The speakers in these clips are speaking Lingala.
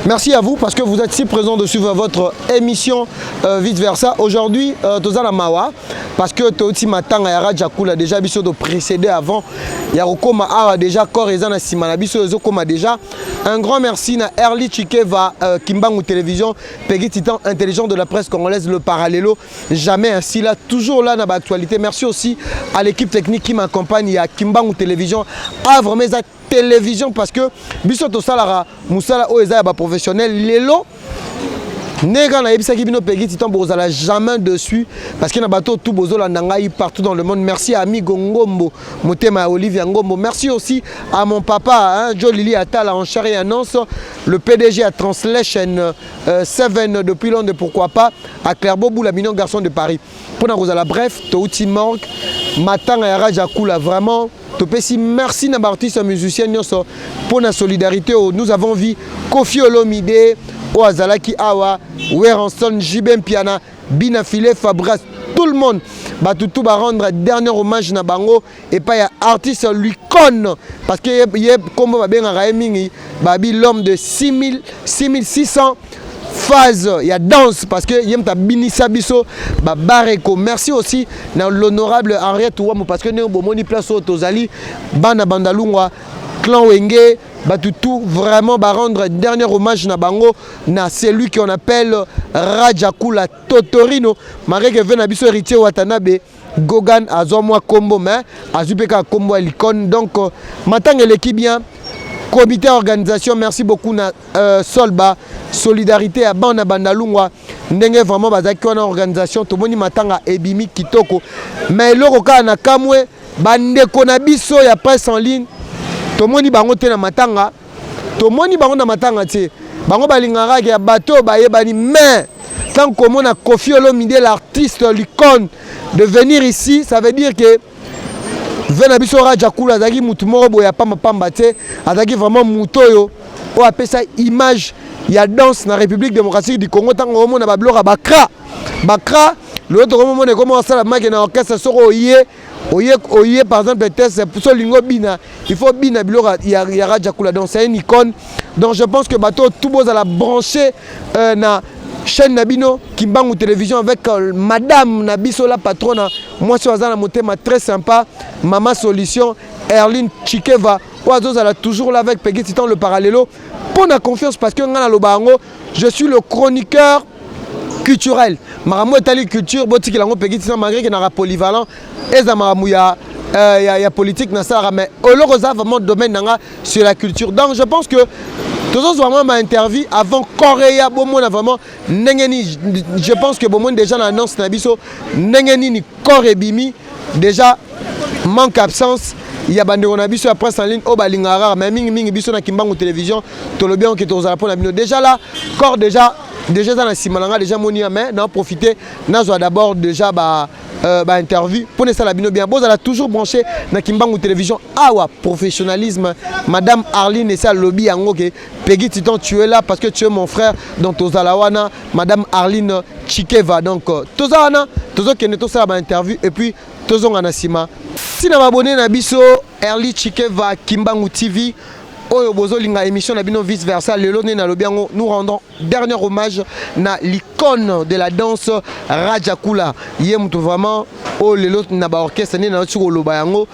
Merci à vous parce que vous êtes si présents de suivre votre émission Vice Versa. Aujourd'hui, toza na mawa parce que touti matanga ya Raja Kula. Déjà biso to précédé avant ya kokoma awa, déjà corps eza na nsima na biso ezokoma déjà. Un grand merci na Erli Chikeva, Kimbangu Télévision, Peggy Titan, intelligent de la presse congolaise, le parallélo, jamais ainsi là, toujours là dans l'actualité. Merci aussi à l'équipe technique qui m'accompagne ya Kimbangu Télévision. Ah, vraiment eza télévision parce que biso tosalaka mosala oyo eza ya baprofessionnel. Lelo ndenge nayebisaki bino, Peggy Titan, bozala jamais dessus parce que na bato tout bozolanda ngai partout dans le monde. Merci à Amigo Ngombo, motema ya Olivia Ngombo. Merci aussi à mon papa, hein, Joe Lili Atala en chair et annonce, le PDG à Translation 7 depuis Londres, pourquoi pas à Claire Bobou, la mignon garçon de Paris. Mpona kozala bref, touti morgue, matanga ya Raja Kula. Vraiment topesi merci na baartiste musicien nyonso mpo na solidarité oyo nous avons vu. Kofi Olomide oyo azalaki awa, Werrason, JB Mpiana, Bina File, Fabras, tout le monde, bato tout barendre dernier hommage na bango epai ya artiste l'icône, parce que ye kombo babengaka ye mingi babi l'homme de 6000 6600 phase ya danse, parce que ye moto abinisa biso babareko. Merci aussi na l'honorable Henriette Wambo, parce que ndenge bomoni place oyo tozali, bana Bandalungwa, clan Wenge, bato tout vraiment barendre dernier hommage na bango na celui qu'on appelle Rajakula Totorino. Malgré que ve na biso Héritier Watanabe Gogan azwa mwa kombo, mais azwi mpe kaka kombo ya l'icône. Donc matanga eleki bien. Comité organisation, merci beaucoup na Solba, solidarité ya bana Bandalungwa, ndenge vraiment bazalaki wana. Organisation, tomoni matanga ebimi kitoko, mais eloko kaka na kamwe, bandeko na biso ya presse en ligne, tomoni bango te na matanga. Tomoni bango na matanga te. Bango balingaka ya bato bayebani, mais tant komona Kofi Olomide, l'artiste, l'icône, de venir ici, ça veut dire que ve na biso Raja Kula azalaki mutu moko boye ya pambapamba te. Azalaki vraiment mutu oyo apesa image ya danse na République démocratique du Congo. Ntango omona babiloko ya bakra bakra, lelo tokomomona ekoma osala make na orchestre. Soki oye par exemple test, so olingi obina, il faut bina biloko ya Raja Kula. Donc c'est une icône. Donc je pense que bato tout bozala branché na chaîne na bino Kimbangu Télévision avec madame na biso, la patronne, mwasi oyo aza na motema très sympa, mama solution Erline Chikeva, oyo azozala toujours là avec Peggy Titan, le parallélo, mpo na confiance, parce que ngai naloba yango, je suis le chroniqueur culturel. Makambo etali culture, botikela yango Peggy Titan. Malgré ke naka polyvalent, eza makambo ya politique nasalaka, mais eloko eza vraiment domaine na nga sur la culture. Donc je pense que tozozwa mwa bainterview avant koreya. Bomona vraiment ndenge nini. Je pense que bomoni déjà na annonce na biso ndenge nini corps ebimi. Déjà manque, absence ya bandeko na biso ya presse en ligne oyo balingaka rare, mais mingimingi biso na Kimbangu Télévision tolobi yango ke tozala mpo na bino. Déjà là, corps déjà eza na nsima na nga déjà moni ya, mais na profiter nazwa d'abord déjà ba bainterview mpo na esala bino bien. Bozala toujours branché na Kimbangu Télévision. Awa professionnalisme, madame Arline esi alobi yango ke Peggy Titan, tu es là parce que tu es mon frère. Donc tozala wana, madame Arline Chikeva. Donc toza wana, tozokende tosala bainterview et puis tozonga na nsima. Ntina babone na biso Erli Chikeva, Kimbangu TV oyo bozolinga, émission na bino Vice Versa. Lelo nde nalobi yango, nous rendons dernier hommage na l'icône de la danse, Rajakula. Ye moto vraiment oyo lelo na baorchestre, nde nauti koloba yango,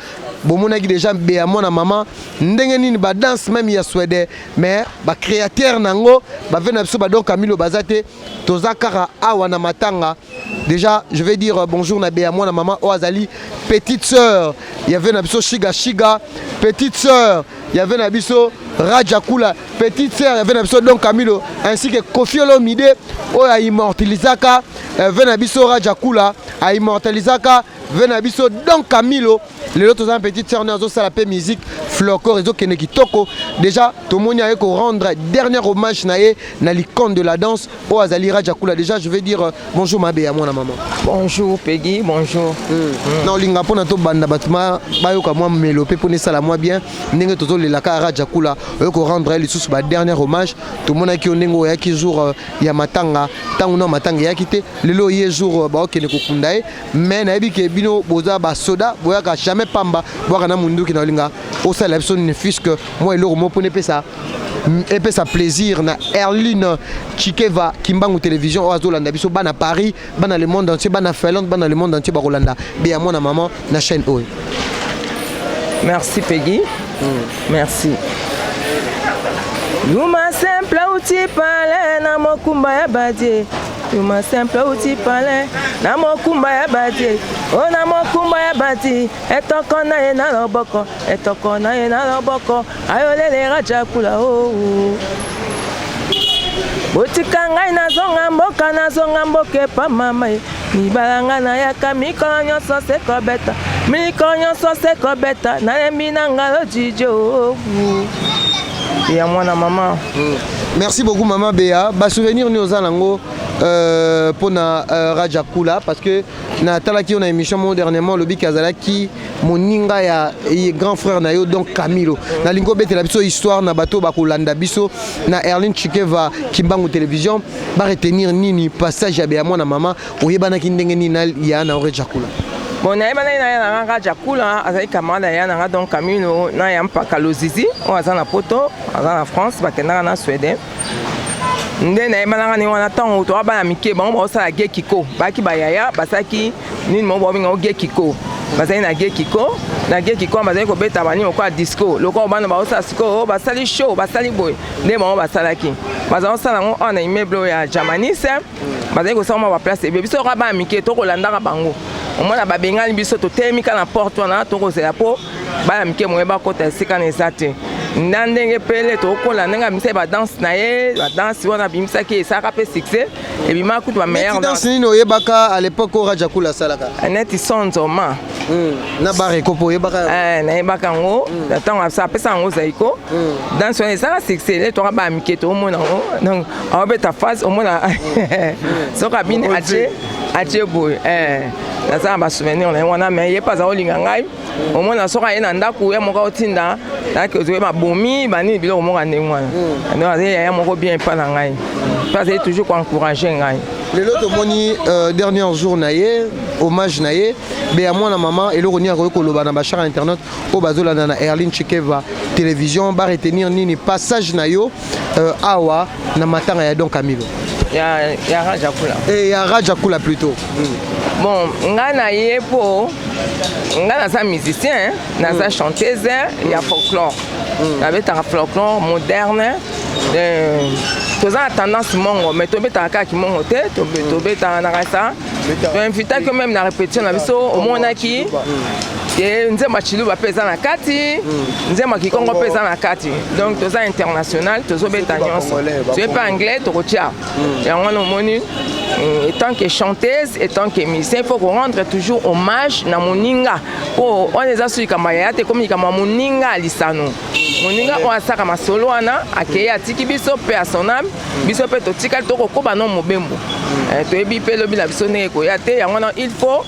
bomonaki déjà beya mwana mama ndenge nini badanse même ya Swede, mais bacréateur nango bave na biso badon Camilo baza te. Toza kaka awa na matanga. Déjà je vais dire bonjour na beya mwana mama oyo azali petite sœur ya ve na biso Shiga Shiga, petite sœur ya ve na biso Rajakula, petite sœur ya ve na biso Don Camilo, ainsi que Kofi Olomide oyo aimmortalisaka ve na biso Rajakula, aimmortalisaka ve na biso Don Camilo. Lelo toza na petite sœur ne azosala mpe musique flocor, ezokende kitoko. Déjà tomoni aye korendre dernier hommage na ye na l'icône de la danse oyo azali Rajakula. Déjà je vais dire bonjour mabe ya mwana mama. Bonjour Peggy, bonjour. Na olinga mpona tobanda, bato bayoka mwa melo mpe mpona esala mwa bien ndenge tozolelaka Rajakula oyo korendre ye lisusu ba dernier hommage. Tomonaki yo ndenge oyaki jour ya matanga. Ntango na matanga eyaki te, lelo oye jour baokende kokunda ye, mais nayebi ke bino boza basoda, boyaka jamais. pamba bwaka na munduki na olinga osalela biso ne fût-ce que mwa eloko moko mpona epesa epesa plaisir na Erline Chikeva Kimbangu Télévision oyo azolanda biso, bana Paris, bana le monde entier, bana Finlande, bana le monde entier bakolanda Beya Mwana Mama na chaîne oyo. Merci Peggy. Merci. Yuma simple auti pale na mokumba ya badie. Yuma simple auti pale na mokumba ya badie. O na mokumba ya badi etoko na ye na loboko, etoko na ye na loboko, ayolele Rajakula o. Botika ngai nazonga mboka, nazonga mboka epa mama ye. Mibala ngai nayaka mikolo nyonso se kobeta, mikolo nyonso se kobeta, nalembi na ngalo jijo ya mwana mama. Merci beaucoup, mama Bea. Basouvenir nini oza nango mpona Raja Kula? Parce que natalaki yo na émission moko dernièrement, olobiki azalaki moninga ya grand frère na yo, donc Camilo. Nalingi obetela biso histoire na bato bakolanda biso na Erline Chikeva Kimbangu Télévision, baretenir nini passage ya Beya Mwana Mama. Oyebanaki ndenge nini na ya na Raja Kula? Bon, nayebanaki na ye nanga Raja Kula azali camarade ya nanga, donc Camilo, na ya mpaka Lozizi oyo aza na Poto, aza na France, bakendaka na Sweden. Nde nayebanaka ndenge wana. Ntango toa bana mike, bango baosala gekiko, bayaki bayaya, basalaki nini moko baobenga gekiko. Bazali na gekiko, na gekiko bazali kobeta banini lokola disco, lokola bana baosala sikoyo, basali show, basali boye. Nde bango basalaki, bazali kosala yango awa na immeuble oyo ya Jamanise. Bazali kosala mwa baplace ebele. Biso kaka bana mike tokolandaka bango. Omona babengani biso, totelemi kaka na porte wana, tokozela mpo bana mike moye bakɔta. Esika na eza te na ndenge pele tokola, ndenge abimisaki badanse na ye, badanse wana abimisaki esalaka mpe succès, ebimaka kutu bameilleur. Danse nini oyebaka à l'époque oyo Raja Kula asalaka? Neti Sonzoma. Na bareko mpo oyebaka? Nayebaka yango ntango apesa yango Zaiko. Danse wana ezalaka succès le toka bana mike toomona yango. Donc aobeta phase, omona soki abini, atie atie boye. Naza na basouvenir na ye wana, mais ye mpe aza kolinga ngai. Omona soki aye na ndako ye moko aotinda naki ozoye babomi banini, biloko moko ya ndenge wana. Donc azali yaya moko bien epa na ngai, mpe azali toujours koencourage ngai. Lelo tomoni dernier jour na ye, hommage na ye. Beya Mwana Mama, eloko nini akoki koloba na bachar internet oyo bazolanda na Erline Chikeva Télévision, baretenir nini passage na yo awa na matanga ya Don Camilo? Ya Raja Kula. Ya Raja Kula plutôt. Bon, ngai na ye mpo ngai naza musicien, naza chanteuse ya folklore, nabetaka folklore moderne. Toza na tendance mongo, mais tobetaka kaka kimongo te, tobetaka na kasa. Toinvitaki même na répétition na biso, omonaki ke nzembo ya Chiluba mpe eza na kati, nzembo ya Kikongo mpe eza na kati. Donc toza international, tozobeta nyonso, toye mpe anglais tokotia yango wana. Omoni, étant que chanteuse, étant que musicien, il faut rendre toujours hommage na moninga, mpo wana eza so likambo ya yaya te, komi likambo ya moninga ya lisano, moninga oyo asaka masolo wana. Akei, atiki biso mpe ya son âme, biso mpe totikali, tokokoba no mobembo. Toyebi mpe elobi na biso ndenge ekoya te. Yango wana il faut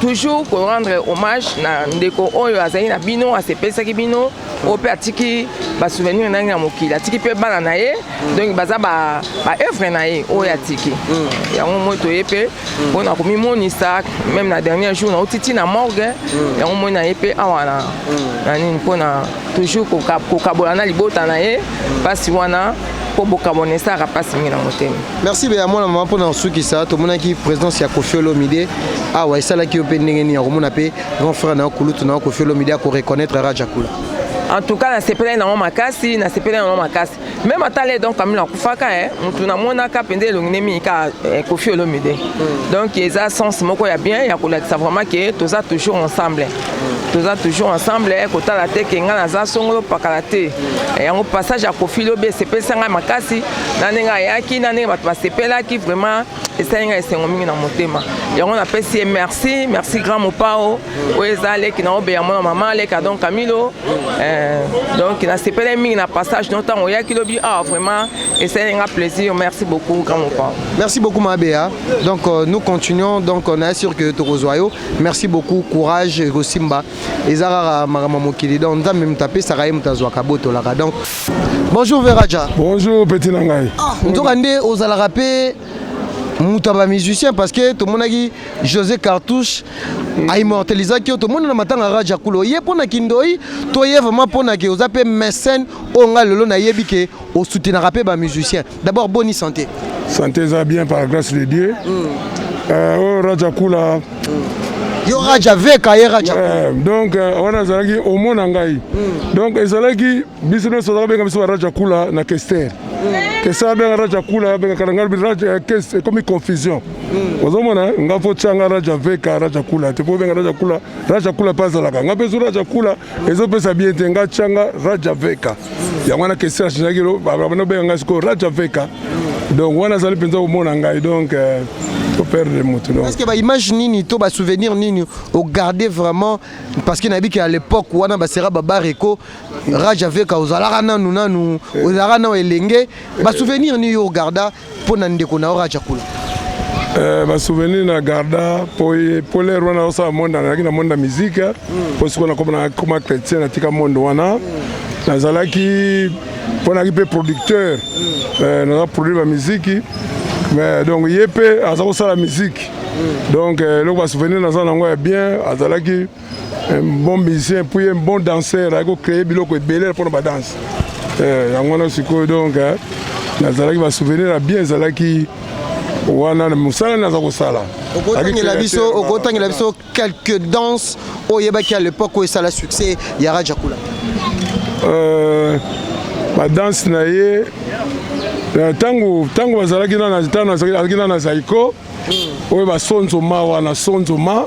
toujours korendre hommage na ndeko oyo azali na bino, asepesaki bino, oyo mpe atiki basouvenir ndenge na mokili, atiki mpe bana na ye. Donc baza baœuvre na ye oyo atiki. Yango moi toye mpe mpona komimonisa même na dernier jour, nauti ti na morgue. Yango moi na ye mpe awa na nini, mpona toujours kokabola na libota na ye mpasi wana, mpo bokabona esalaka mpasi mingi na motema. Merci, Beya Mwana Mama. Mpona kosukisa, tomonaki présence ya Kofi Olomide awa. Esalaki yo mpe ndenge nini ya komona mpe grand frère na yo, kulutu na yo Kofi Olomide akoreconnaître Raja Kula? En tout cas, nasepelaki nango makasi, nasepelaki nango makasi. Même ata le donc Kamilo akufaka, motu namonaka mpenza elongi ne mingi kaka Kofi Olomide. Donc eza sens moko ya bien ya kolakisa vraiment ke toza toujours ensemble, toza toujours ensemble. Kotala te ke ngai naza songolo pakala te. Yango passage ya Kofi lobi esepelisa ngai makasi na ndenge ayaki, na ndenge bato basepelaki. Vraiment esali ngai esengo mingi na motema. Yango napesi ye merci, merci grand Mopao oyo eza leki na obeya mwana mama leka, donc Camilo. Donc nasepelaki mingi na passage no ntango oyaki lobi awa. Vraiment esali nga plaisir. Merci beaucoup, grand Mopao. Merci beaucoup, Mabea. Donc nous continuons, donc on est sûr que tokozwa yo. Merci beaucoup, courage, ekosimba. Eza kaka makambo mokili. Donc Nzambe moto apesaka, ye moto azwaka, botolaka. Donc bonjour, Veraja. Bonjour, petit na ngai. Ah, nzoka nde ozalaka mpe. Moto ya bamusicien, parce que tomonaki José Cartouche aimmortalisaki yo. Tomoni na matanga Raja Kula, oye mpo na kindoi to ye vraiment mpo na ke oza mpe mécène oyo ngai lelo nayebi ke osoutenaka mpe bamusicien. D'abord, boni santé? Santé eza bien, par la grâce de Dieu. Oyo Raja Kula. Yo Raja Veka, ye Raja. Donc wana azalaki omona ngai. Donc ezalaki biso nyonso azalaka benga biso baraja Kula na Kester. Kester abenga Raja Kula, abengaka na ngai Raja Kes, ekomi confusion. Ozomona nga fo tia nga Raja Veka, Raja Kula te, po obenga Raja Kula, Raja Kula mpe azalaka nga mpe so Raja Kula ezopesa bien te. Nga tia nga Raja Veka, yango wana Kester achangeaki, bana obenga ngai sikoyo Raja Veka. Donc wana azali mpenza komona ngai, donc toperdre motu donc. Est-ce que baimage nini to basouvenir nini ogarde vraiment? Parce que nayebi ke à l'époque wana basera babareko, Raja Veka ozalaka nanu, ozalaka nanu elenge. Basouvenir nini yo ogarda mpo na ndeko na yo Raja Kula? Basouvenir na garda po l'heure wana osala monde, nazalaki na monde ya musique, po sikoyo nakoma nakoma chrétien, natika monde wana. Nazalaki mpo nayaki mpe producteur, naza produire bamusiki, mais donc ye mpe aza kosala musique. Donc eloko basouvenir naza nango ya bien, azalaki un bon musicien, puis un bon danseur, ayaki kocréer biloko ebele mpona badanse. Yango wana sikoyo, donc nazalaki basouvenir ya bien ezalaki wana mosala naza kosala. Okotangela biso quelques danses oyo oyebaki à l'époque oyo esala succès ya Raja Kula? Badanse na ye, ntango bazalaki, ntango azalaki na Zaiko oyo basonzoma wana, sonzoma,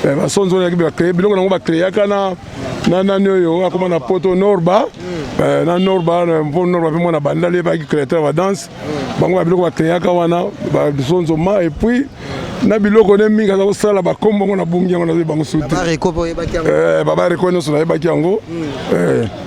basonzo oyo bacréer biloko nango, bacréaka na nani oyo akoma na poto, Norba, na Norba, mpo Norba mpe mwana Bandali yebaki créateur ya badanse. Bango babiloko bacréaka wana, basonzoma, et puis na biloko ne mingi aza kosala, bakombo yango nabungi yango, nazoyeba yango su te. Babareko nyonso nayebaki yango,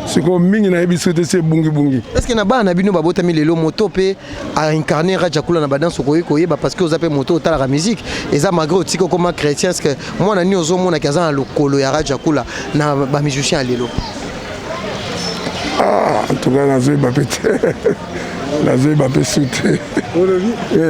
sikoyo mingi nayebi su te, si ebungibungi. Est ce que na bana na bino babotami lelo, moto mpe aincarne Raja Kula na badanse okoki koyeba? Parce que oza mpe moto otalaka musique, eza malgré otiki okoma chrétien, est ce que mwana nini ozomonaki aza na lokolo ya Raja Kula na bamusicien ya lelo? Ah, en tout cas nazoyeba mpe te, nazoyeba mpe su te,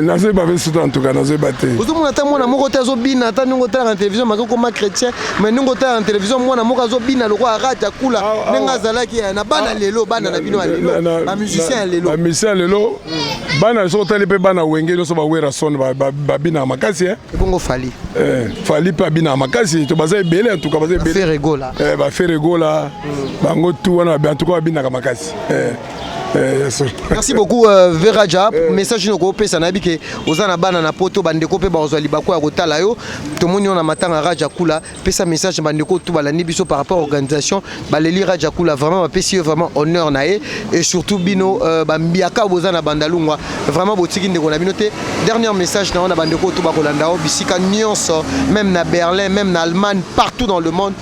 nazoyeba mpe su te, en tout cas nazoyeba te. Ozomona ata mwana moko te azobina, ata ndenge otalaka na télévision, malgré okoma chrétien, mais ndenge otalaka na télévision, mwana moko azobina lokola Raja Kula ndenge azalaki na bana lelo, bana na bino ya lelo, bamusicien ya lelo? Bamusicien ya lelo, bana, soki otali mpe bana Wenge nyonso, bawera son, babinaka makasi. Ebongo Fally? Fally mpe abinaka makasi to baza ebele, en tout cas baza ebele. Ferre Gola? Baferre Gola, bango tu wana, en tout cas babinaka makasi. Merci beaucoup, Veraja. Message nini okopesa? Nayebi ke oza na bana na poto, bandeko mpe bakozwa libaku ya kotala yo. Tomoni yo na matanga Raja Kula, pesa message bandeko tu balandi biso par rapport organisation baleli Raja Kula, vraiment bapesi yo vraiment honneur na ye, et surtout bino bambiaka boza na Bandalungwa, vraiment botiki ndeko na bino te. Dernier message na yo na bandeko tu bakolanda yo bisika nyonso, même na Berlin, même na Allemagne, partout dans le monde,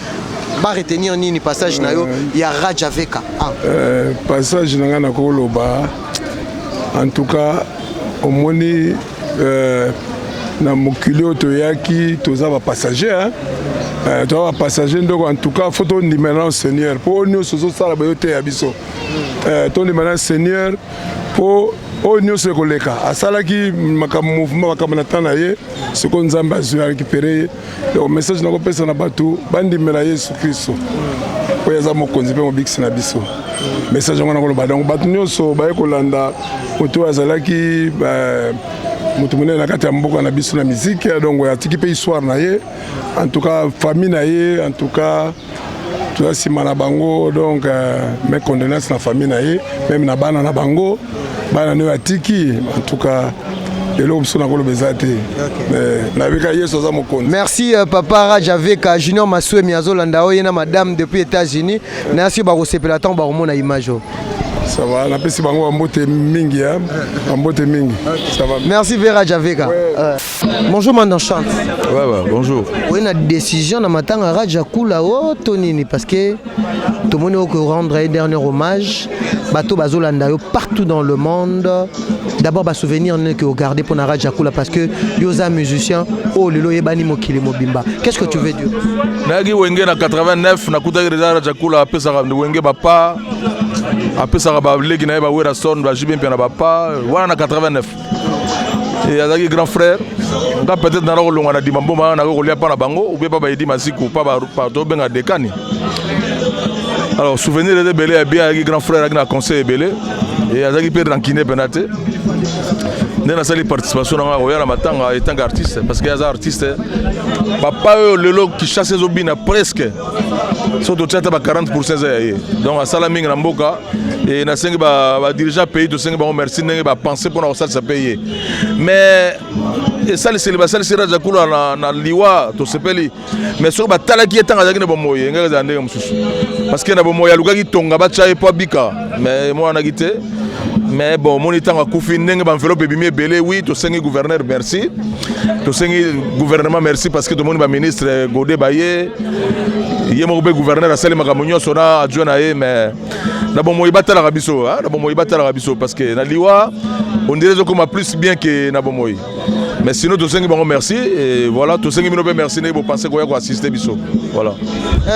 baretenir nini passage na yo ya Raja Veka? Ah. Passage na ngai, nakoloba en tout cas omoni, na mokili oyo toyaki, toza bapassager, toza bapassager ndoko. En tout cas faut tondimela na Seigneur, mpo oyo nyonso ozosala boyo te ya biso. Tondimela na Seigneur, mpo oyo nyonso ekoleka. Asalaki makambo, mouvement, makambo na temps na ye, sikoyo Nzambe azwi, arécupéré ye. Donc message nakopesa na bato, bandimela Yesu Kristo oyo aza mokonzi mpe mobikisi na biso. Message yango nakoloba. Donc bato nyonso baye kolanda moto oyo azalaki moto monene na kati ya mboka na biso na musique, donc atiki mpe histoire na ye. En tout cas famille na ye, en tout cas toza nsima na bango. Donc mes condoléances na famille na ye, même na bana na bango, bana oyo atiki. En tout cas eloko mosusu nakoloba eza te, nabika Yesu aza mokonzi. Merci, papa Raja Veka. Junior Maswemi azolanda oyo, ye na madame depuis États-Unis, nayasi bakosepela ntango bakomona image oyo. Ça va, napesi bango bambote mingi, bambote mingi, ça va. Merci, Vera Javeka, ouais. Bonjour Manda Chante. Ouais, bonjour. Oye na décision na matanga Raja Kula o to nini? Parce que tomoni oko rendre un dernier hommage, bato bazolanda yo partout dans le monde. D'abord, ba souvenir nini que ogarder pour na Raja Kula? Parce que yo oza musicien oyo lelo oyebani mokili mobimba. Qu'est-ce que tu veux dire? Nayaki Wenge na 89, nakutaki déjà Raja Kula apesaka Wenge bapa, apesaka baleki na ye bawera son, baJB mpe na bapa wana na 89. Et azalaki grand frère. Nga peut-être nala kolongwa na dima mboma wana, nakoki kolia mpa na bango ou bien pa bayedi masiku pa tobenga dekani. Alors souvenir eza ebele ya bien. Azalaki grand frère, azalaki na conseil ebele et azalaki mpe rancune mpena te. Nde nasali participation na nga koya na matanga etant qu'artiste, parce que aza artiste, papa oyo. Lelo Kinshasa ezobina presque, so totia ata ba 40, eza ya ye. Donc asala mingi na mboka e nasengi badirigeant pays, tosengi bango merci ndenge bapense mpona kosalisa mpe ye. Mais esaliseli basalisi Raja Kula na liwa, tosepeli. Mais soki batalaki ye ntango azalaki na bomoi, engaki ezala ndenge mosusu, parce que na bomoi alukaki tonga batya ye mpo abika, mais emonanaki te. Mais bon, omoni ntango akufi ndenge baenveloppe ebimi ebele. Oui, tosengi gouverneur merci, tosengi gouvernement merci, parce que tomoni baministre Gode baye, ye moko mpe gouverneur asali makambo nyonso na adjoint na ye. Mais na bomoi batalaka biso, na bomoi batalaka biso, parce que na liwa on dirait ezokoma plus bien que na bomoi. Mais sinon tosengi bango merci et voilà, tosengi bino mpe merci ndenge bopense koya koassiste biso, voilà.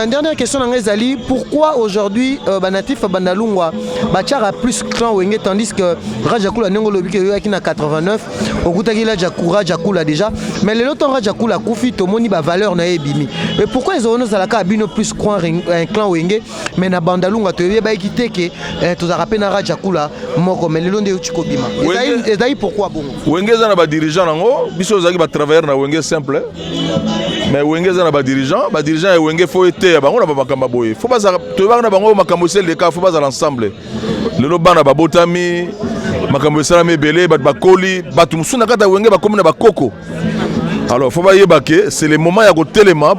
Dernière question na ngai ezali: pourquoi aujourd'hui banatif ya Bandalungwa batiaka plus clan Wenge, tandis que Rajakula, ndenge olobi ke oyaki na 89, okutaki Rajakula déjà? Mais lelo ntango Rajakula akufi, tomoni bavaleur na ye ebimi. Mais pourquoi ezaloni ozalaka bino plus clan Wenge, mais na Bandalungwa toyebayaki te ke tozalaka mpe na Rajakula moko? Mais lelo nde euti kobima, ezali pourquoi bongo? Wenge eza na badirigeant nango. Biso ozalaki batravailleur na Wenge simple, mais Wenge eza na badirigeant. Badirigeant ya Wenge, faut eteya bango na bamakambo boye. Faut bazala, toyebaka na bango makambo esi eleka, faut bazala ensemble. Lelo bana babotami, makambo esalami ebele, bato bakoli, bato mosusu na kati ya Wenge bakomi na bakoko. Alors faut bayeba ke c'est le moment ya kotelema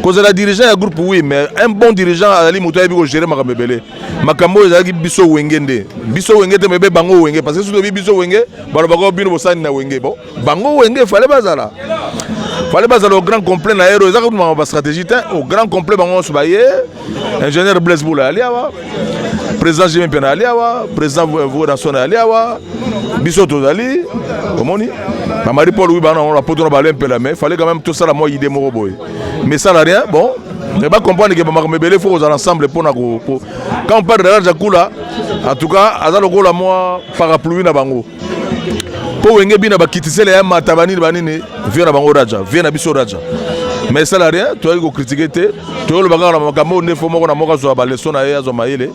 kozala dirigeant ya groupe. Oui, mais un bon dirigeant azali moto ayebi kogérer makambo ebele. Makambo oyo ezalaki biso Wenge nde biso Wenge te, mebe bango Wenge, parce que soki toyebi biso Wenge, balobaka bino bosani na Wenge. Bon, bango Wenge fallait bazala au grand complet na ero. Ezaka makambo bastratégie te. Au grand complet, bango nyonso baye. Ingénieur Blaise Bula ali awa, président Jimi mpe na ali awa, président Vodanson ali awa, biso tozali. Omoni bamari Paul wi bana na poto na bale mpela. Mais fallait quand même tosala mwa idée moko boye, mais ça rien. Bon, mais bacomprendre ke bamakambo ebele, faut kozala ensemble mpona. Quand on parle de Raja Kula, en tout cas aza lokola mwa parapluie na bango, mpo Wenge bina bakitisele ya mata banini banini, vie na bango Raja, vie na biso Raja. Mais esala rien, toyaki kocritiquer te, toyoloba kaka na makambo oyo nde faut moko na moko azwa baleçon na ye, azwa mayele.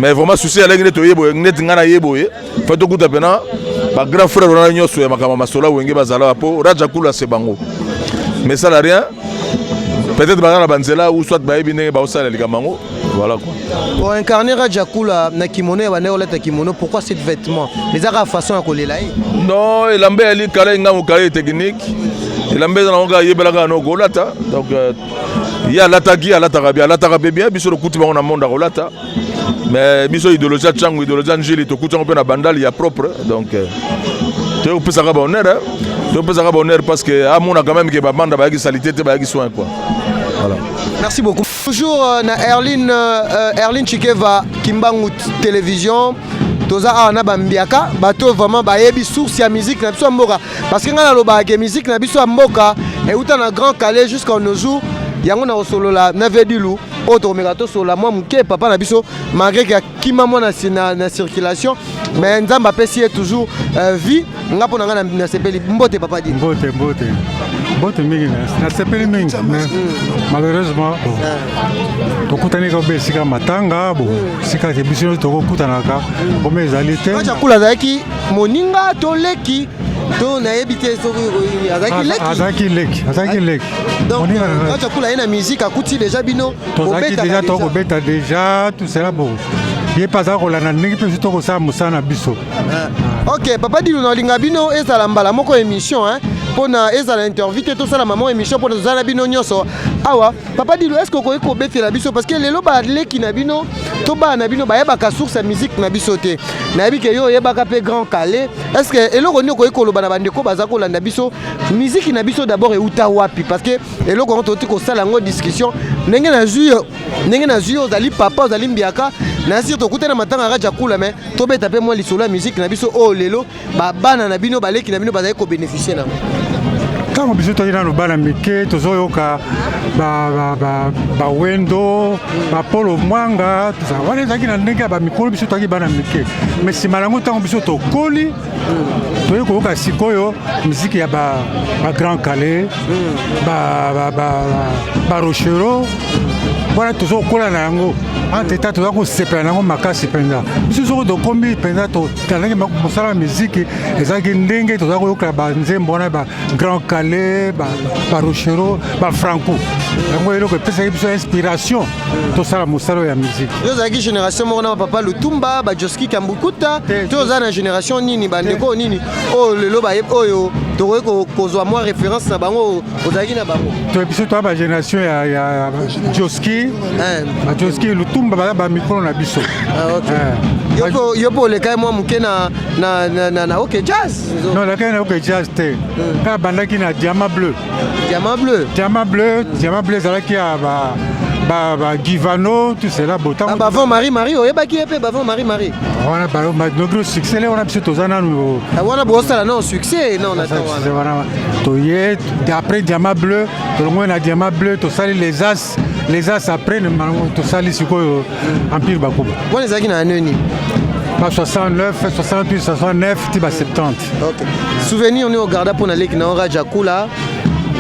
Mais vraiment souci aleki nde toye boye, neti ngai na ye boye, faut tokuta mpena bagrand frère wana nyonso ya makambo masolo Wenge bazala, mpo Raja Kula se bango. Mais esala rien, peut-être baza na banzela ou soit bayebi ndenge baosala likambo yango, voilà quoi. Pour incarner Rajakula na kimono ya bandeko, olata kimono, pourquoi cet vêtement? Ezaka façon ya kolela ye? Non, elamba eyali kala, ngango kala technique. Elamba eza nango kaka, yebelaka no kolata. Donc ye alataki, alataka bien, alataka mpe bien. Biso tokuti bango na monde ya kolata, mais biso idéologie ya ntango, idéologie ya Njili, tokuti yango mpe na Bandali ya propre. Donc toyokopesaka bahonneur, toyopesaka bahonneur, parce que amona quand même ke babanda bayaki salité te, bayaki soin quoi, voilà. Merci beaucoup. Toujours na Erline Chikeva, Kimbangu Télévision. Toza awa na bambiaka, bato vraiment bayebi source ya musique na biso ya mboka, parce que ngai nalobaka ke musique na biso ya mboka euta na Grand Kallé jusqu'à nos jours. Yango na kosolola na Vedilu oyo tokomeka tosolola mwa moke. Papa na biso, malgré ke akima mwa na circulation, mais Nzambe apesi ye toujours vie. Nga mpo na ngai nasepeli. Mbote, papa Di. Mbote, mbote, mbote mingi. Nasepeli mingi, mais malheureusement, bon, tokutani kaka obe esika matanga. Bo esika ke biso nyonso tokokutanaka kome ezali te. Kula azalaki moninga to leki to nayebi te soki azalaki leki. Azalaki leki, azalaki leki. Donc Kula ye na musique akuti déjà bino? Tozalaki déjà, tokobeta déjà, tout cela. Bon, ye mpe aza kolanda ndenge mpe biso tokosala mosala na biso. Ok, papa Dilu, nalinga bino ezala mbala moko émission mpona ezala interview te, tosala mama émission mpona tozala na bino nyonso awa. Papa Dilu, est ce que okoki kobetela biso? Parce que lelo baleki na bino to bana na bino bayebaka source ya musique na biso te. Nayebi ke yo oyebaka mpe Grand Kallé. Est ce que eloko nini okoki koloba na bandeko baza kolanda biso? Musique na biso d'abord euta wapi? Parce que eloko yango toti kosala yango discussion ndenge nazwi yo, ndenge nazwi yo, ozali papa, ozali mbiaka na sir. Tokutana matanga Raja Kula, mais tobeta mpe mwa lisolo ya musique na biso oyo lelo babana na bino, baleki na bino bazali kobénéficie nango. Ntango biso toyaki nano bana mike, tozoyoka bawendo, bapolo mwanga wana, ezalaki na ndenge ya bamikolo. Biso toyaki bana mike, mais nsima yango, ntango biso tokoli, toyei koyoka sikoyo miziki ya bagrand Kallé, barochereau wana. Tozokola na yango. Entre temps, toza kosepela na yango makasi mpenza. Biso soko tokomi mpenza, tondenge mosala ya miziki ezalaki ndenge toza koyoka banzembo wana, bagrand Kallé, barochereau, bafranco. Yango eloko epesaki biso inspiration tosala mosala oyo ya miziki. Yo ozalaki génération moko na bapapa Lutumba, bajoski Kambukuta, to oza na génération nini? Bandeko nini oyo lelo bayebi, oyo tokoki kozwa mwa référence na bango, ozalaki na bango? To biso toya bagénération ya Joski, bajoski Lutumba, baza bamikolo na biso. Yo mpo olekai mwa moke na OK Jazz? Non, olekaki na OK Jazz te. Kaka bandaki na Diamant Bleu. Diamant Bleu. Diamant Bleu. Diamant Bleu ezalaki ya ba Givano, tout cela. Botango bavon Marie Marie, oyebaki ye mpe, bavon Marie Marie? Wana malgré succès le wana, biso toza nanu. Wana bosala nano succès non na temps wana. Toye après Diamant Bleu, tolongoi na Diamant Bleu, tosali Les As. Les As, après tosali sikoyo Empire Bakuba. Wana ezalaki na année nini? Ba 69, 68, 69 ti ba 70. Ok, souvenir nini ogarda mpo na leki na Raja Kula?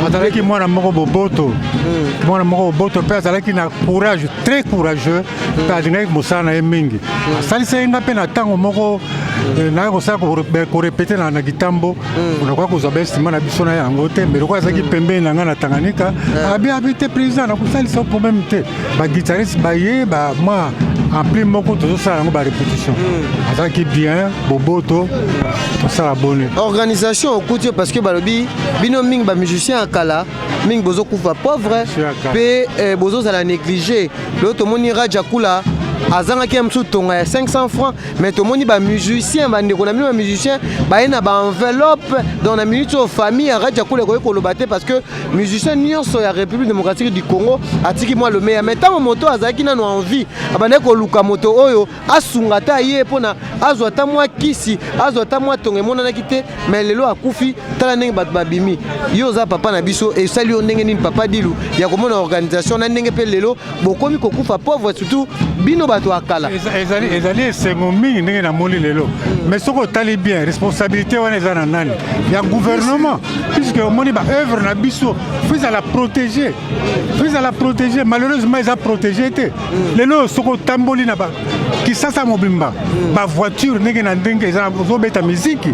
Azalaki mwana moko boboto, mwana moko boboto, mpe azalaki na courage, très courageux, mpe alingaki mosala na ye mingi. Asalisaki nga mpe na ntango moko nayaki kosala korépéter na Kitambo. Nakoka kozwa bainstrument na biso na yango te, mais lokola azalaki pembeni na ngai na Tanganyika, abi abi te: "Président, nakosalisa problème te." Baguitariste baye, bamwa ampli moko, tozosala yango barépétition. Azalaki bien, boboto, tosala boni. Organisation okuti yo, parce que balobi bino mingi bamusicien ya kala mingi bozokufa pauvre mpe bozozala négligé. Lelo tomoni Raja Kula azangaki ya mosusu tonga ya 500 francs, mais tomoni bamusicien, bandeko na bino bamusicien baye na baenveloppe. Donc na minute oyo, famille ya Raja Kula ekoki koloba te, parce que musicien nyonso ya République démocratique du Congo atiki mwa lomeya. Mais ntango moto azalaki nano en vie, abandaki koluka moto oyo asunga ata ye mpona azwa ata mwa kisi, azwa ata mwa tongo, emonanaki te. Mais lelo akufi, tala ndenge bato babimi. Yo oza papa na biso, esali yo ndenge nini, papa Dilu, ya komona organisation na ndenge mpe lelo bokomi kokufa pauvre, surtout bino bato ya kala? Ezali esengo mingi ndenge namoni lelo. Mais soki otali bien, responsabilité wana eza na nani? Ya gouvernement, puisque omoni baœuvre na biso faut ezala protégé, faut ezala protégé. Malheureusement eza protégé te. Lelo soki otamboli na Kisasa mobimba, bavoiture ndenge na ndenge eza ozobeta miziki,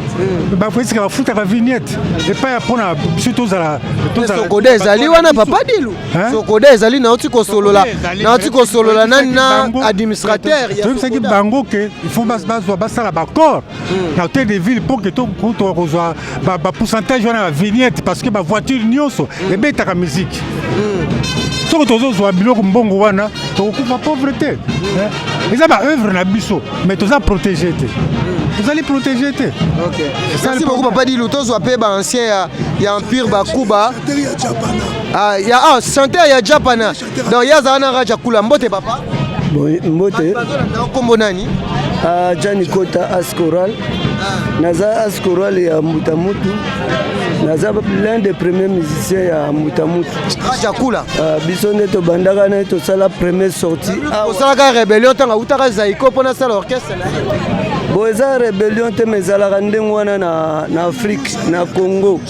esika bafutaka vignette epai ya mpona biso tozala. Socoda ezali wana, papa Dilu, Socoda ezali. Nauti kosolola nani na administrateur. Toyebisaki bango ke il faut bazwa, basala baaccord na hôtel de ville mpo ke tokozwa bapourcentage wana ya vignette, parce que bavoiture nyonso ebetaka miziki. Soki tozozwa biloko, mbongo wana, tokokufa pauvre te. Eza baœuvre na biso, mais toza protégé te, tozali protégé te. Merci beaucoup, papa Dilu. Tozwa mpe baancien ya Empire Bakuba, ya chanteur ya Japana. Donc ye azala na Raja Kula. Mbote, papa. Mbote. Nkombo nani? Jani Kota, as choral. Naza as choral ya Mbuta Mutu. Naza l'un des premiers musiciens ya Mbuta Mutu. Raja Kula. Biso nde tobandaka na ye, tosala première sortie. Osalaka rébellion ntango autaka Zaiko mpo nasala orchestre na ye? Bon, eza rébellion te, mais ezalaka ndenge wana na Afrique, na Congo.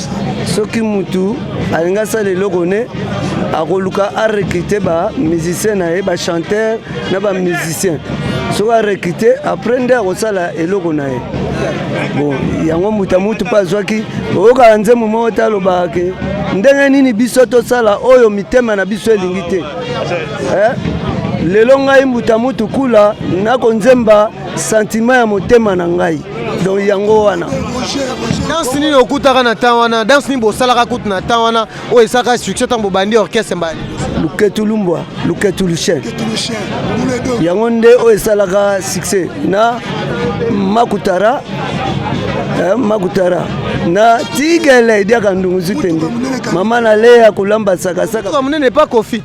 Soki mutu alingi asala eloko ne, akoluka arecrute bamusicien na ye, bachanteur na bamusicien. Soki arecrute, après nde akosala eloko na ye. Bon, yango Mbuta Mutu mpe azwaki. Oyokaka nzembo moko te, alobaka ke ndenge nini biso tosala oyo mitema na biso elingi te. Lelo ngai Mbuta Mutu Kula nakonzemba sentiment ya motema na ngai. Donc yango wana. Danse nini okutaka na temps wana? Danse nini bosalaka kutu na temps wana oyo esalaka succès ntango bobandi orchestre mbali? Luketu lumbwa, luketu lucien, yango nde oyo esalaka succès na makutara, makutara na tigele ediaka ndunguzu tende mama na leya kolamba sakasaka. Monene pa Kofit.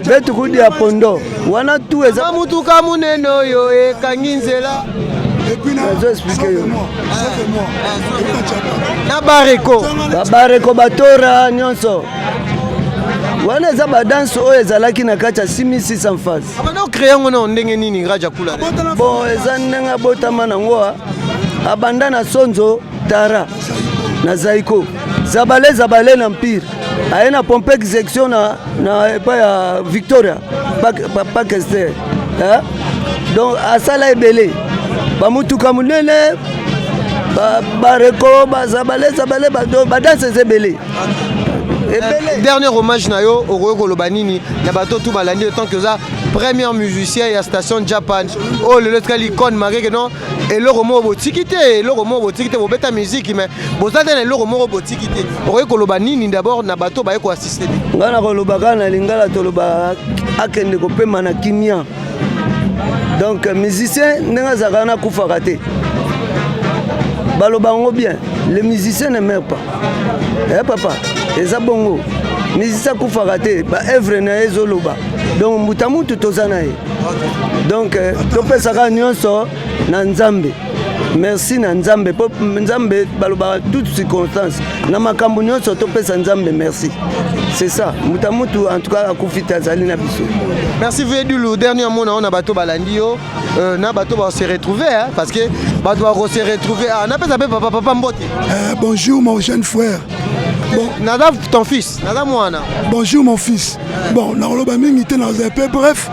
Betu kudia pondo wana tu eza. Mutuka monene oyo ekangi nzela. Nazo expliquer yo. Na bareko. Babareko batora nyonso wana eza badanse oyo ezalaki na kati ya 6600 phase. Abanda ocrée yango na ndenge nini, Raja Kula? Bon, eza ndenge abotama nango, abanda na sonzo tara na Zaiko, zabale zabale na Empire, aye na pompe execution na epai ya Victoria Pakester, eh? Donc asala ebele, bamutuka monene, bareko, bazabale zabale, badanse eza ebele ebele. Dernier hommage na yo, okoki koloba nini na bato tu balandi, tant que oza premier musicien ya station Japan oyo lelo etikali icône, malgré que non, eloko moko botiki te, eloko moko botiki te, bobeta musique mais boza te na eloko moko botiki te. Okoki koloba nini d'abord na bato baye koassiste te? Ngai na koloba kaka na lingala, toloba akende kopema na kimia. Donc musicien ndenge azalaka wana akufaka te. Baloba yango bien, le musicien ne meurt pas. Eh papa, eza bongo, musicien akufaka te, baœuvre na ye ezoloba. Donc mbuta mutu toza na ye, donc topesaka nyonso na Nzambe. Merci na Nzambe, mpo Nzambe balobaka toute circonstance na makambo nyonso topesa Nzambe merci. C'est ça, mbuta mutu en tout cas akufi te, azali na biso. Merci Vedulu. Dernier mot na bato balandi yo, na bato ba se retrouver, hein, parce que bato ba se retrouver. Ah, napesa pe papa, papa mbote. Bonjour mon jeune frère. Bon, naza ton fils, naza mwana. Bonjour mon fils. Bon, nakoloba mingi te, naza pe bref.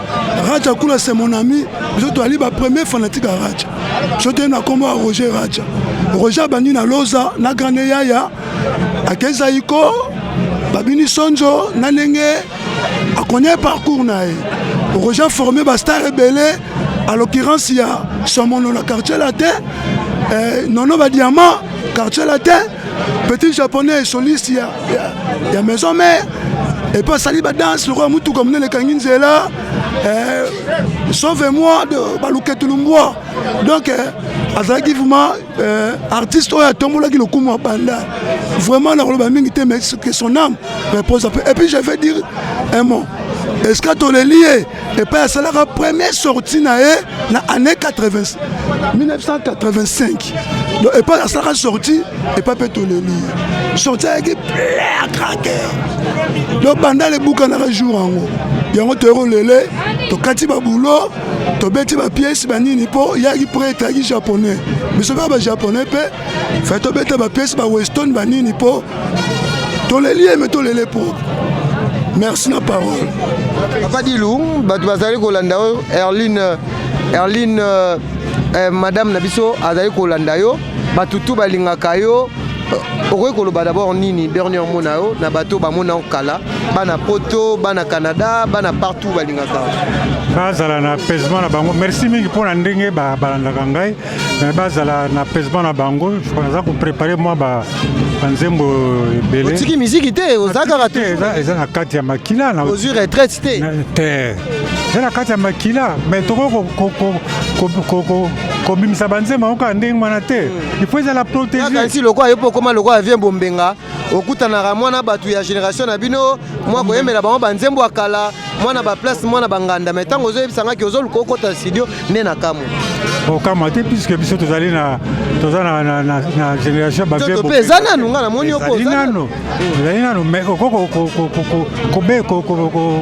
Raja Kula, c'est mon ami. Biso toali ba premier fanatique ya Raja. Biso toyei na kombo ya Roger Raja. Roger abandi na Loza na grande yaya, akei iko babini sonzo na ndenge akonya parcours na ye. Roger formé bastar ebele, à l'occurrence ya Somono na Quartier Latin, Nono Badiamant, Quartier Latin, Petit Japonais, soliste ya Maison Mère, et puis asali badanse lokola mutuka monene ekangi nzela, sauve moi de baluketu lumbwa. Donc azalaki vraiment artiste oyo atombolaki lokumu ya banda. Vraiment nakoloba mingi te, mais que son âme repose en paix. Et puis je vais dire un mot: est ce que toleli ye epai asalaka première sortie na ye na année 80, 1985? Donc epai asalaka sortie, epai mpe toleli ye, sortie ayaki plein à craquer. Donc banda lebukanaka jour yango, yango toyei tokati babulo, tobeti bapièce banini, mpo yaki prêtre, ayaki japonais, biso mpe bajaponais mpe fai tobeta bapièce baweston banini, mpo toleli ye, me tolele propre. Merci na parole. Papa Dilu, bato bazali kolanda yo, Erline, Erline, madame na biso azali kolanda yo, bato tu balingaka yo. Okoki koloba d'abord nini, dernier mot na yo na bato bamona yo kala, bana Poto, bana Canada, bana partout balingaka? Bazala na apaisement na bango. Merci mingi mpona ndenge balandaka ngai, mais bazala na apaisement na bango. Naza koprépare mwa banzembo ebele. Otiki miziki te, oza kaka? Te, eza na kati ya makila. Ozwi retraite te? Te, eza na kati ya makila, mais tokoki kobimisa banzembo yango kaka ndenge wana te, il faut ezala protégé. Kanisi lokola yo mpo okóma lokola vie bombenga, okutanaka mwana bato ya génération na bino, mwa koyembela bango banzembo ya kala, mwana baplace, mwana banganda. Mais ntango ozoyebisangaki ozoluka okota studio nde na kamwe. Okamwa te, puisque biso tozali na toza na génération. Mpe eza nanu, nga namoni yo. Ezali nanu, ezali nanu, mais okoki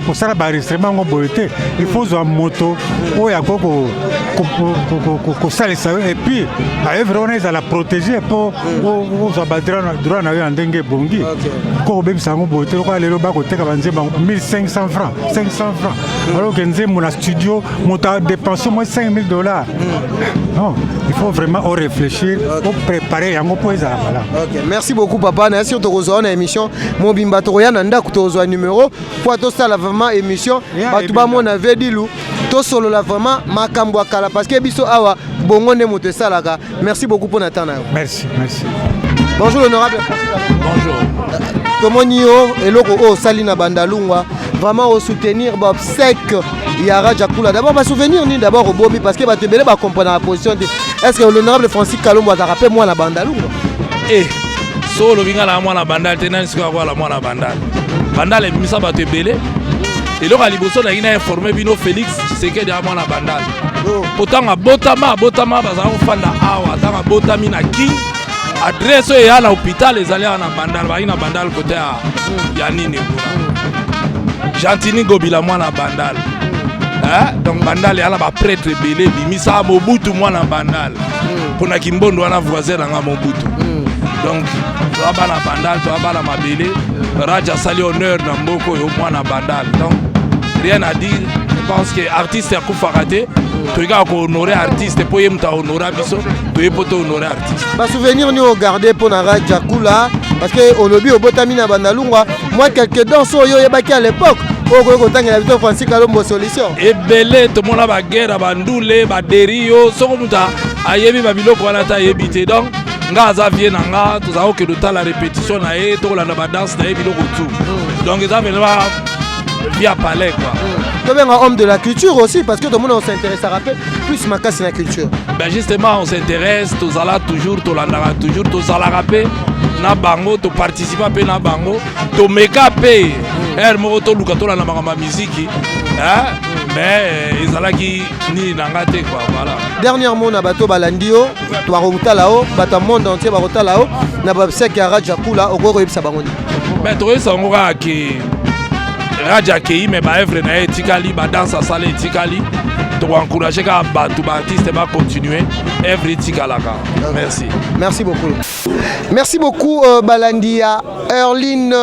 kosala baenregistrement yango boye te. Il faut ozwa moto oyo akoki kosalisa yo, et puis baœuvre wana ezala protégé mpo ozwa badroit na yo ya ndenge ebongi. Ko kobebisa yango boye te. Lokola lelo bakoteka banzembo yango 1500 francs, 500 francs, alors que nzembo na studio moto adépense moins 5000 $. Non, il faut vraiment réfléchir, préparer yango mpo ezala malamu. Ok, merci beaucoup papa. Na sûr tokozwa wana émission mobimba, tokoya na ndako, tokozwa numéro mpo tosala vraiment émission, bato bamona Vedilu, tosolola vraiment makambo ya kala, parce que biso awa bongo nde moto esalaka. Merci beaucoup mpo na temps na yo. Merci, merci. Bonjour l'honorable. Bonjour. Tomoni yo, eloko oyo osali na Bandalungwa, vraiment osoutenir baobsèque ya Raja Kula. D'abord basouvenir nini d'abord obomi? Parce que bato ebele bacomprendre la position te. Est ce que l'honorable Francis Kalombo azalaka mpe mwana Bandalungwa? Eh, so olobi nga na mwana Bandal te, nani sikoyo akwala mwana Bandal? Bandal ebimisa bato ebele. Eloko ya liboso nalingi na informe bino, Félix Tshisekedi ya mwana Bandal. Po ntango abotama, abotama bazala kofanda awa. Ntango abotami na Kin, adresse oyo eya na hôpital ezali awa na Bandal. Bazali na Bandal kote ya nini kuna, Gentini Ngobila mwana Bandal. Eh? Donc Bandal eya na baprêtre ebele, ebimisa Mobutu mwana Bandal, mpona Kimbondo wana voisin na nga Mobutu. Donc toza bana Bandal, toza bana mabele. Raja asali honneur na mboka oyo, mwana Bandal. Donc rien à dire, je pense que artiste akufaka te. Toyei kaka kohonore artiste mpo ye moto ahonora biso. Toye mpo tohonore artiste. Basouvenir nini ogarde mpo na Raja Kula? Parce que olobi obotami na Bandalungwa. Mwa quelque danse oyo oyebaki à l'époque oyo okoki kotangela biso, Francis Kalombo Solution? Ebele. Tomona baguerre ya bandule, baderi yo. Soko moto ayebi babiloko wana te, ayebi te. Donc nga aza vieux na nga, tozala kokende otala répétition na ye, tokolanda badanse na ye, biloko tout. Donc eza vraiment via palais, quoi. Tobenga homme de la culture aussi, parce que tomona on s'intéressera mpe plus makasi na culture. Ben justement, on s'intéresse. Tozala toujours, tolandaka toujours, tozalaka mpe na bango, toparticipa mpe na bango, tomeka mpe heure moko toluka tolanda makambo ya miziki, mais ezalaki nini na nga te, quoi, voilà. Dernièrement, na bato balandi yo, bakotala yo, bato ya monde entier bakotala yo na baobsèques ya Raja Kula, okoki koyebisa bango nini? Mais tokoyebisa bango kaka ke Raja akei, mais baœuvre na ye etikali, badanse asala etikali. Tokoencourage kaka bato, baartiste bacontinue, œuvre etikalaka. Merci. Merci beaucoup, merci beaucoup. Balandi ya Erline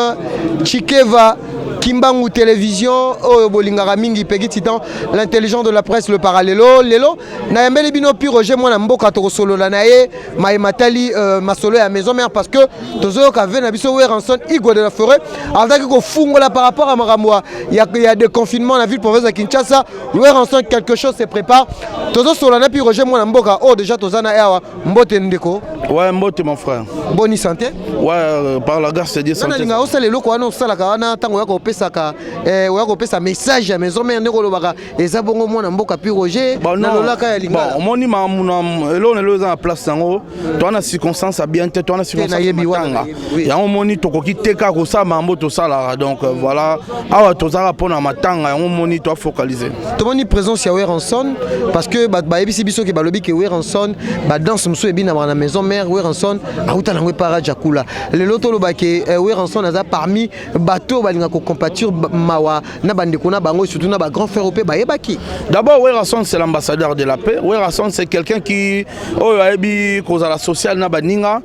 Chikeva Kimbangu Télévision oyo bolingaka mingi, Pegi Titan, l'intelligent de la presse, le parallelo. Lelo nayambeli bino Pi Roger, mwana mboka. Tokosolola na ye maye matali masolo ya Maison Mère, parce que tozoyoka vieux na biso Werrason, Igwe de la Forêt, azalaki kofungola par rapport à makambo ya déconfinement na ville province ya Kinshasa. Werrason, quelque chose se prépare. Tozosolola na Pi Roger, mwana mboka oyo déjà toza na awa. Mbote, ndeko. Ouais, mbote, mon frère. Boni santé? Ouais, par la grâce de Dieu, santé. Nalinga osala eloko wana osalaka wana ntango oyaka kopesaka, oyaka kopesa message ya Maison Mère, ndenge olobaka eza bongo, mwana mboka Pi Roger, nalolaka ya Lingala. Bon, omoni makambo na eloko na eloko eza na place yango. Toza na circonstance ya bien te, toza na circonstance matanga yango. Omoni, tokoki te kaka kosala makambo tosalaka. Donc voilà, awa tozalaka mpona matanga yango, omoni, toafocaliser. Tomoni présence ya Werrason, parce que bato bayebisi biso ke balobi ke Werrason, badanse mosusu ebinamaka na Maison Mère, Werrason auta nango epa Raja Kula. Lelo toloba ke Werrason aza parmi bato oyo balingaka kocompatir mawa na bandeko na bango, surtout na bagrand frère mpe bayebaki. D'abord, Werrason, c'est l'ambassadeur de la paix. Werrason, c'est quelqu'un qui oyo ayebi kozala social na baninga,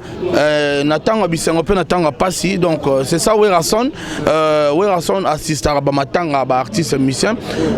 na ntango ya bisengo mpe na ntango ya pasi. Donc c'est ça Werrason. Werrason assistaka bamatanga ya baartiste musicien.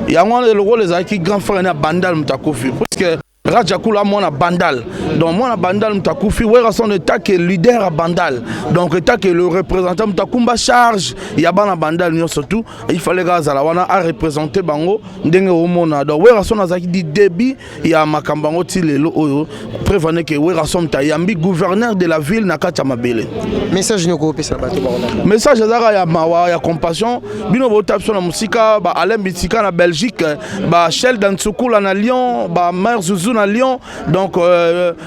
Yango wana lokola ezalaki grand frère na Bandal moto akufi, puisque Raja Kula mwana Bandal, donc mwana Bandal moto akufi, Werrason etake leader ya Bandal, donc etake le représentant moto akumba charge ya bana Bandal nyonso tout, il fallait kaka azala wana areprésente bango ndenge omona. Donc Werrason azalaki du début ya makambo yango ti lelo oyo. Preuve ke Werrason moto ayambi gouverneur de la ville na kati ya mabele. Message nini okopesa bato bakolanda? Message ezalaka ya mawa, ya compassion. Bino bota biso na mosika, ba Alain Bitika na Belgique, ba Shel Dansukula na Lyon, ba Mare Zuzu na Lyon. Donc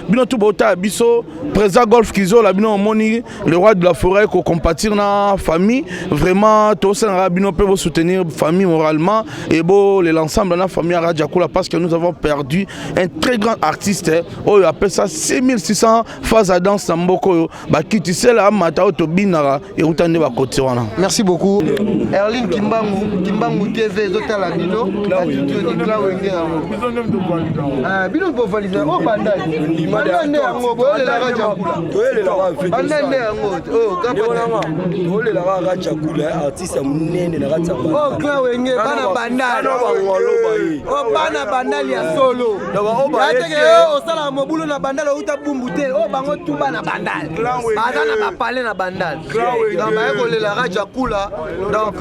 bino tu bota biso, président Golf Kizola, bino omoni le roi de la forêt kocompatir na famille. Vraiment, tosalaka bino mpe bosoutenir famille moralement et bo l'ensemble na famille ya Raja Kula, parce que nous avons perdu un très grand artiste oyo apesa 6600 phase à danse na mboka oyo. Bakitisela amata oyo tobinaka euta nde bakoti wana. Merci beaucoup. Erline Kimbangu, Kimbangu TV ezotala bino. Wenge yango bino bovalise o bandali, banda nde yango boyolelaka Jakula, banda nde yango. Toyolelaka Raja Kula, artiste ya monene na kati ya o clan Wenge, bana Bandali, o bana Bandali ya solo yateke osalaka mobulu na Bandali, outa Bumbu te. O bango tu bana Bandali baza na bapale na Bandali, donc baye kolela Raja Kula. Donc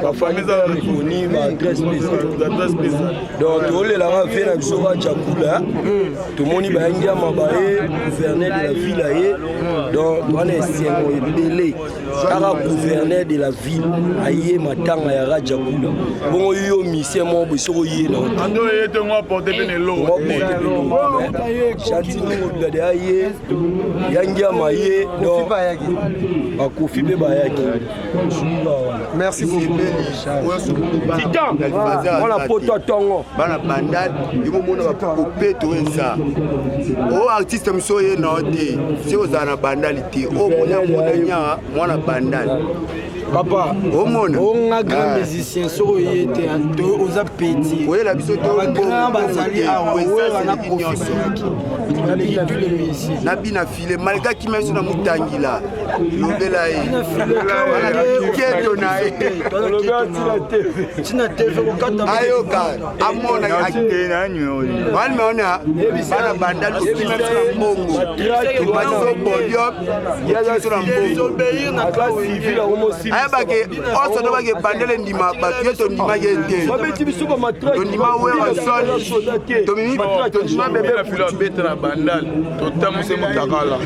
bafamille eza reconnue, baadresse mpe. Donc tolelaka. Vie na biso Raja Kula, tomoni bayangiama baye, gouverneur de la ville aye. Donc wana esengo ebele kaka gouverneur de la ville aye matanga ya Raja Kula. Bongo yo misien moko boye, soki oye na Gentiny Ngobila de aye, yangiama ye, donc bakofi mpe bayaki. Merci beaucoup. Titan mwana poto atongo. Bana Bandal, ekomona bapopeto eza o artiste mosu oye na yo te, se ozala na Bandali te, omona monanya mwana Bandal. Papa, omona onga grand musicien, soki oye te, oza petit. Oyela biso. Bagrand bazali awa, Wera na Kofi bayaki, baleki tous les musiciens. Na bina file malgré akima biso na motangila, lobela ye keto na ye. Tina TV kokata. Ayoka, amona wana ona bana Bandal, okima biso na mbongo, tomatiso podium, biso na mbongo. Ayebake oso tobake Bandele ndima bato ye, tondimaki ye te, tondima Werrason, tondima bebe. Abetela Bandal, totambwise motakala.